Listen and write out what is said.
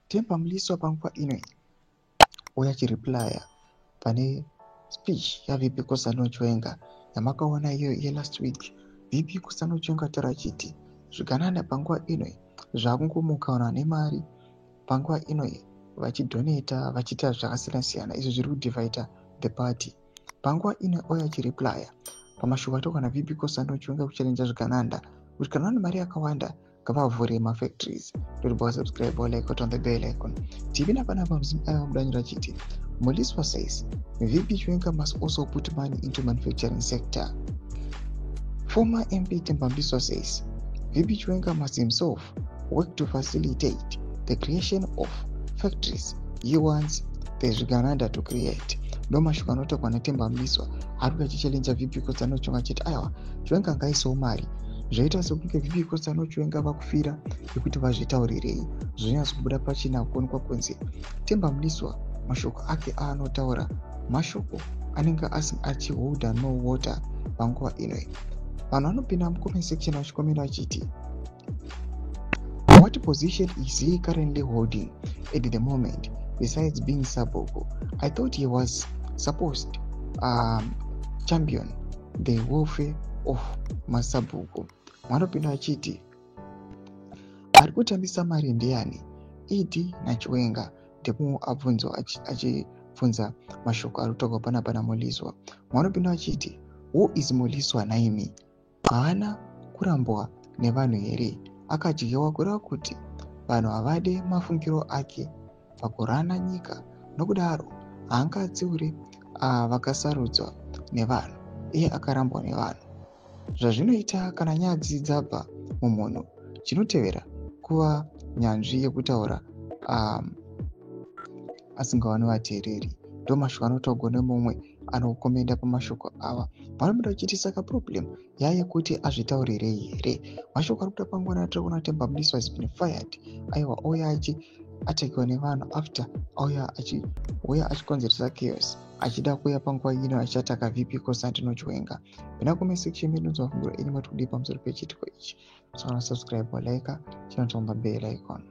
Temba Mliswa panguva ino uya achireplya pane speech yaVP Constantino Chiwenga yamakaona iyo yelast week. VP Constantino Chiwenga taura achiti zvigananda panguva ino zvakungomuka, vanhu vane mari panguva ino vachidonata, vachiita zvakasiyana siyana, izvo zviri kudivhaita the party. Panguva ino auya achireplya pamashoko ataurwa naVP Constantino Chiwenga kuchallenja zvigananda kuti kana vane mari yakawanda ngavavhure mafactories. Ndoribva subscribe, like, on the bell icon. Tipinda panapa aiwa mudanyiro achiti Mliswa says VP Chiwenga must also put money into manufacturing sector. Former MP Temba Mliswa says VP Chiwenga must himself work to facilitate the creation of factories he wants the zvigananda to create. Ndo mashoko anotaurwa naTemba Mliswa ari kuya achichallenja VP Constantino Chiwenga achiti aiwa, Chiwenga ngaisewo mari. Zvaita sekunge VP Constantino Chiwenga vakufira yekuti vazvitaurirei, zvonyatso kubuda pachena kuonekwa kunzi Temba Mliswa mashoko ake aanotaura mashoko anenge achiholda no water. Panguva ino vanhu vanopinda mucomment section vachikomenda vachiti, "What position is he currently holding at the moment besides being sabhuku? I thought he was supposed champion the welfare of masabhuku." Vanopinda vachiti ari kutambisa mari ndiani, ED naChiwenga? Ndemumwe abvunzo achibvunza mashoko ari kutaurwa panapa naMliswa. Vanopinda vachiti, "Who is Mliswa naimi? Haana kurambwa nevanhu here? Akadyiwa, kureva kuti vanhu havade mafungiro ake pakurana nyika. Nokudaro haangatsiuri vakasarudzwa nevanhu, iye akarambwa nevanhu. Zvazvinoita kana nyadzi dzabva mumunhu, chinotevera kuva nyanzvi yekutaura asingawani vateereri." Ndo mashoko anotaurwa nemumwe anokomenda pamashoko ava. Vanobuda vachiti saka problem yayekuti azvitaurirei here? Mashoko ari kuda panguva atiri kuona Temba Mliswa has been fired. Aiwa, auya achiatakiwa nevanhu after auya achiuya achikonzeresa chaos, achida kuuya panguva ino achiataka VP Constantino Chiwenga. Pina comment section medu mafungiro enyu, mati kudii pamusoro pechiitiko ichi? Musana subscribe, like, chinotomba bell icon.